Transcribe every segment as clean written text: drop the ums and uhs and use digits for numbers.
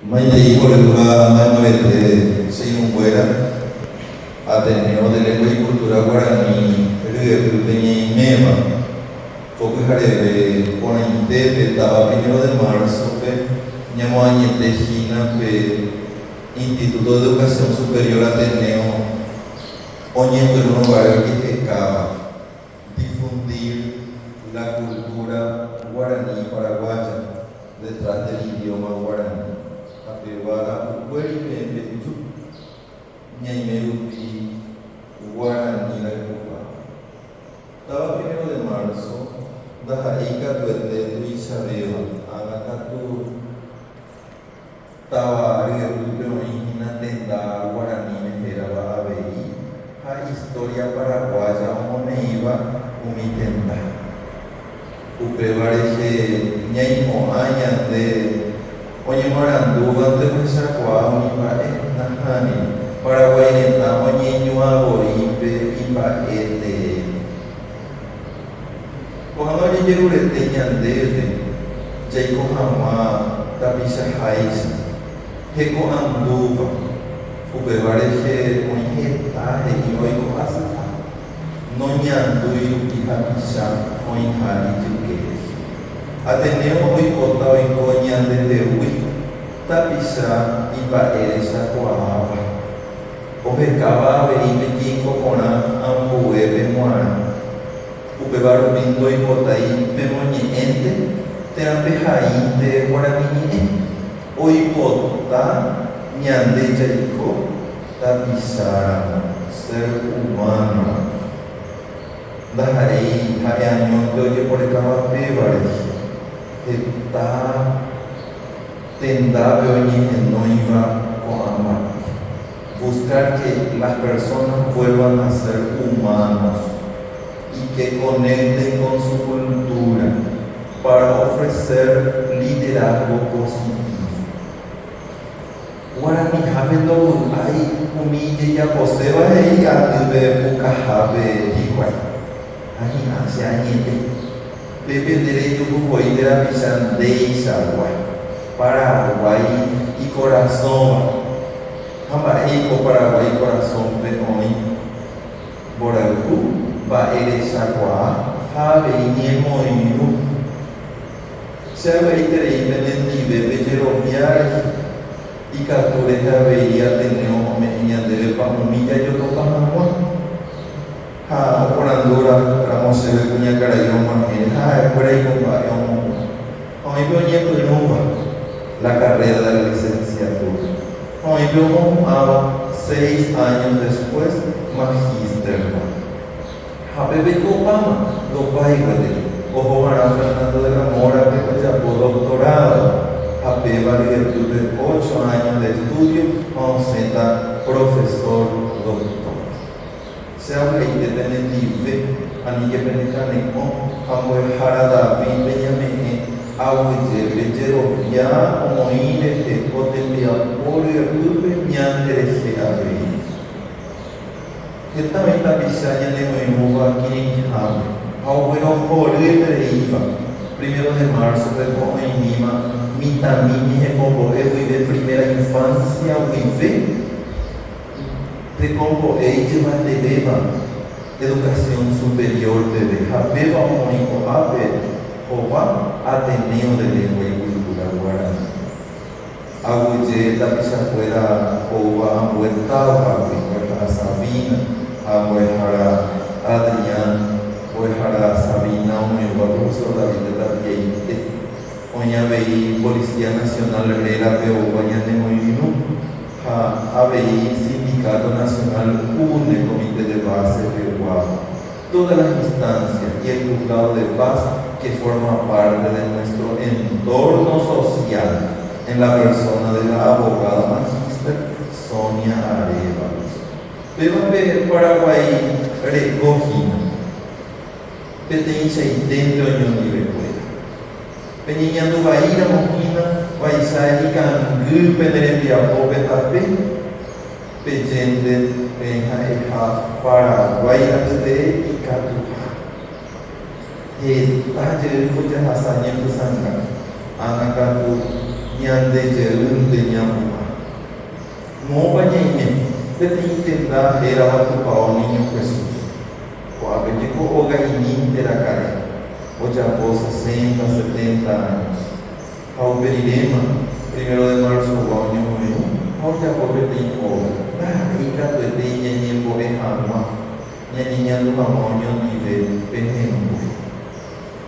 Maitei horýva maymavete che irũnguéra, Ateneo de Lengua y Cultura Guarani ryepýpe ñaiméva. Ko pyhareve porãitépe táva Primero de Marzo-pe ñamoañete hína pe Instituto de Educación Superior Ateneo oñepyrũrõ guare ojehekáva. Difundir la cultura guaraní paraguaya detrás del idioma guaraní ha péva rapykuéri peẽ peju ñaime rupi guaraní rayhuha. Táva Primero de Marzo ndaha'éi katuete tuichavéva, ág̃a katu Táva ryepýpe oĩ hína tenda guaraníme hérava avei ha historia paraguaya omoneĩva umi tenda. Upéva rehe ñaimo'ã ñande oñemoarandúvante ohechakuaa umi mba'e, nahániri, Paraguái retã oñeñuã voi pe imba'e tee. Ko'ág̃a ojejerurete ñandéve jaiko hag̃ua tapichaháicha heko'andúva, upéva rehe oĩ heta he'íva oiko asyha, noñandúi rupi hapicha oĩha ijyke rehe. Ateneo oipota oiko ñandehegui tapicha imba'erechakuaáva. Ohekáva avei pe jeiko porã ambuépe g̃uarã. Upéva rupi ndoipotái pemoñe'ẽnte térã pehaínte guarani ñe'ẽ. Oipota ñande jaiko tapicha ramo, ser humano ramo. Ndaha'éi ha'e añónte ojeporekáva péva rehe. Heta tendápe oñehenóiva ko'ã mba'e. Buscar que las personas vuelvan a ser humanos y que conecten con su cultura para ofrecer liderazgo positivo. Guaranihápe ndovy'ái umi ijejaposéva he'i atýpe pukahápe hikuái. Ha hi'ã che añete. Pépe nde rejuhu voi nde rapicha ndeichagua, Paraguái ikorasõva. Ha mba'éiko Paraguái korasõpe oĩ? Mborayhu, mba'erechakuaa ha avei ñemoirũ. Che avy'aiterei penendive pejerovia rehe, ikatu rehe avei Ateneo ome'ẽ ñandéve pa'ũmi jajotopa hag̃ua. Ha oporandu ramo chéve kuñakarai og̃uahẽre ha ha'ekuéra iko mba'e omohu'ã. Ha oĩ pe oñepyrũva la carrera de la licenciatura. Ha oĩ pe omohu'ãva seis años después magíster-va. Ha pépe iko opáma, ndopái gueteri. Oho va'erã Fernando de la Mora-pe ojapo doctorado. Ha péva ryepýpe ocho años de estudio ha osẽta profesor doctor. Che avy'aite penendive, aníke penekane'õ, ha mbo'ehára Davídpe ñame'ẽ aguyje pejerovia omoĩ rehe ko tembiapo ryepýpe ñande rehe avei. Heta oĩ tapicha ñanemoirũva kirirĩháme ha oguerohoryetereíva. Primero de marzo-pe ko oĩmíma mitãmi ñehekombo'e guive primera infancia guive, Tekombo'e ijyvatevéva educación superior peve ha péva omoĩ ko'ápe hova Ateneo de Lengua y Cultura Guarani. Aguyje tapichakuéra oúva ambue távagui, mbo'ehára Sabina ha mbo'ehára Adrián, mbo'ehára Sabina omoĩva profesor David de Tapiaite. Oĩ avei Policía Nacional rérape oúva ñanemoirũ. Ha avei Sindicato Nacional UNE Comité de Base pegua, todas las instancias y el Juzgado de Paz que forma parte de nuestro entorno social en la persona de la abogada magíster Sonia Arévalos. Péva pe Paraguái reko hína. Peteĩchaiténte oñondivekuéra. Peñeñandu vaíramo hína vaicha ikangy pene rembiapo pe tape, pejénte peẽ ha'eha Paraguái atytee ikatuha. Heta jeýko jahasa ñepysãnga, ág̃a katu. Ñande jeýnte ñapu'ã. Moõpa ñaime? Peteĩ tenda hérava Tupao Niño Jesús. Ko'ápe jeko oga'imínte raka'e, ojapo sesenta, setenta años. Ha upe riréma, primero de marzo-gua oñomoirũ ha ojapo peteĩ óga. Ndaha'éi katuete ñañembo'e hag̃ua, ñañeñandu hag̃ua oñondive pehẽngue.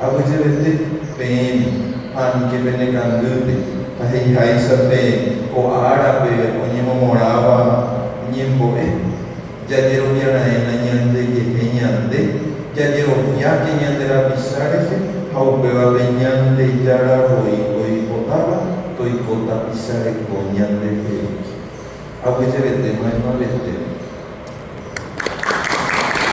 Aguyjevete peẽme ha aníke pene kangýpe, ha he'iháicha pe ko árape oñemomorãva ñembo'e, jajeroviaraẽna ñandejehe ñande, jajeroviáke ñande rapicha rehe ha upévape Ñandejára voi oipotáva toiko tapicha reko ñandehegui. Aguyjevete maymavetépe.